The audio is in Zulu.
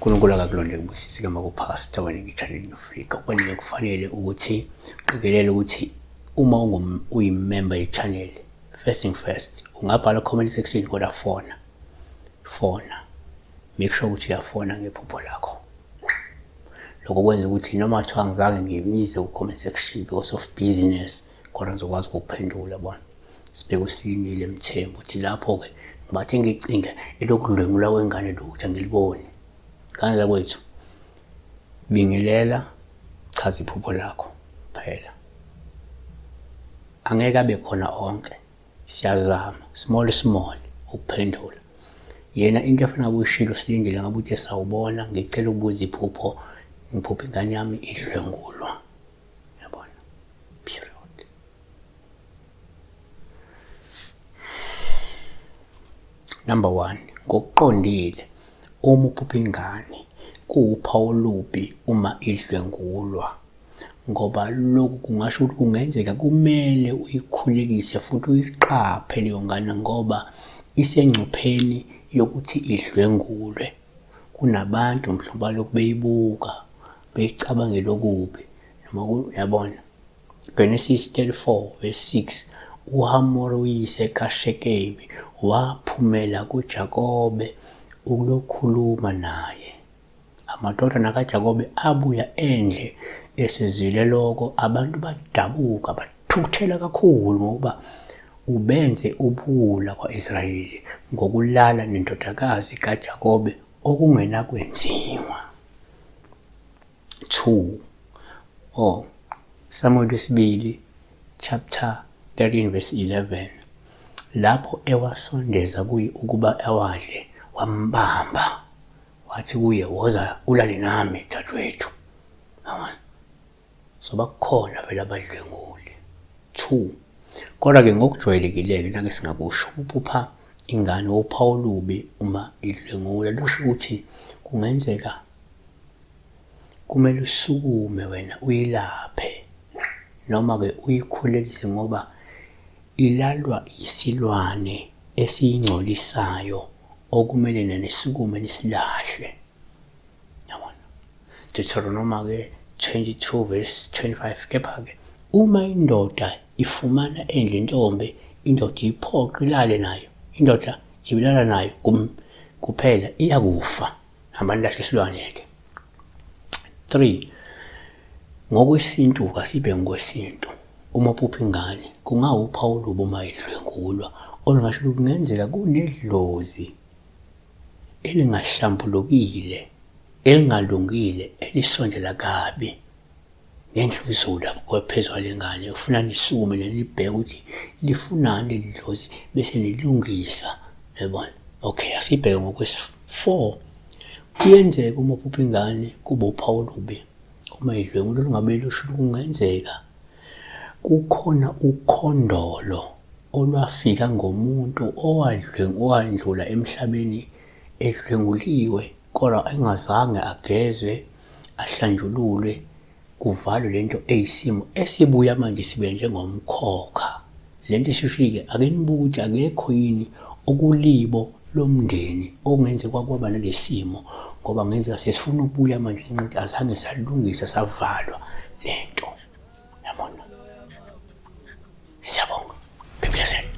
uNkulunkulu akakulonde kubusise kama kuPastor wena ngi-channel Africa. Kufanele kufanele ukuthi qikelele ukuthi uma uyimember ye-channel, first thing first, ungabhala comment section, kodwa fona fona, make sure ukuthi uyafona ngephupho lakho. Lokho kwenza ukuthi noma kuthiwa angizange ngibize ku-comment section because of business, kodwa ngizokwazi ukukuphendula bona. Sibheke uSilindile Mthembu uthi lapho-ke ngibathe ngicinge elokudlwengula kwengane lutho angiliboni. Kanza kwethu, bingelela, chaza iphupho lakho phela. Angeke abe khona onke, siyazama small small ukuphendula. Yena into efuna kuyishilo uSilindile ngabe uthi sawubona, ngicela ukubuza iphupho, ngiphupha ingane yami idlwengulwa. Yabona, period. Number 1, ngokuqondile uma uphupha ingane kuwuphawu olubi uma idlwengulwa, ngoba lokhu kungasho ukuthi kungenzeka kumele uyikhulekise futhi uyiqaphe leyo ngane ngoba isengcupheni yokuthi idlwengulwe. Kunabantu mhlawumbe balokhu beyibuka beyicabangela okubi noma uyabona. Genesis 34 verse 6, uHamori uyise kaShekemi waphumela kuJakobe ukuyokhuluma naye. Amadodana kaJakobe abuya endle esezwile lokho, abantu badabuka bathukuthela kakhulu ngokuba ubenze ubuwula kwa-Israyeli ngokulala nendodakazi kaJakobe okungenakwenziwa. 2 Oh, Samuel wesibili chapter 13 verse 11, lapho ewasondeza kuye ukuba awadle, wambamba wathi kuye, woza ulale nami dadewethu. Yabona, so bakhona phela abadlwenguli. 2 Kodwa-ke ngokujwayelekile-ke nake singakusho, ukuphupha ingane wuphawu olubi uma idlwengula, lusho ukuthi kungenzeka kumele usukume wena uyilaphe noma-ke uyikhulekise ngoba ilalwa isilwane esiyingcolisayo okumele nina nisukume nisilahle. Yabona, Deuteronomy-ke 22 verse 25, kepha-ke uma indoda ifumana endle intombi, indoda iyiphoqe ilale nayo, indoda ibilala nayo kuphela, iyakufa. Hambani lahle isilwane-ke. 3 Ngokwesintu kasibe ngokwesintu, uma uphupha ingane kungawuphawu olubi uma idlwengulwa, olungasho ukuthi kungenzeka kunedlozi elingahlambulukile, elingalungile, elisondela kabi ngendluzula phezu kwale ngane. Ufuna nisukume nibheke ukuthi lifunani leli dlozi bese nilungisa. Yabona? Okay, asibheke ngokwesi-4. Kuyenzeka uma uphupha ingane kube uphawu olubi uma idlwengula, olungabe lusho ukuthi kungenzeka kukhona ukhondolo olwafika ngomuntu owadlula emhlabeni edlwenguliwe kodwa engazange agezwe, ahlanjululwe, kuvalwe lento eyisimo esibuya manje sibe njengomkhokha. Lento ishushike, ake nibuke ukuthi akekho yini okulibo lomndeni okungenzeka kwaba nalesimo, ngoba ngenzeka sesifuna ukubuya manje ngenxa yokuthi azange salungisa savalwa lento. Yabona? Siyabonga. Be blessed.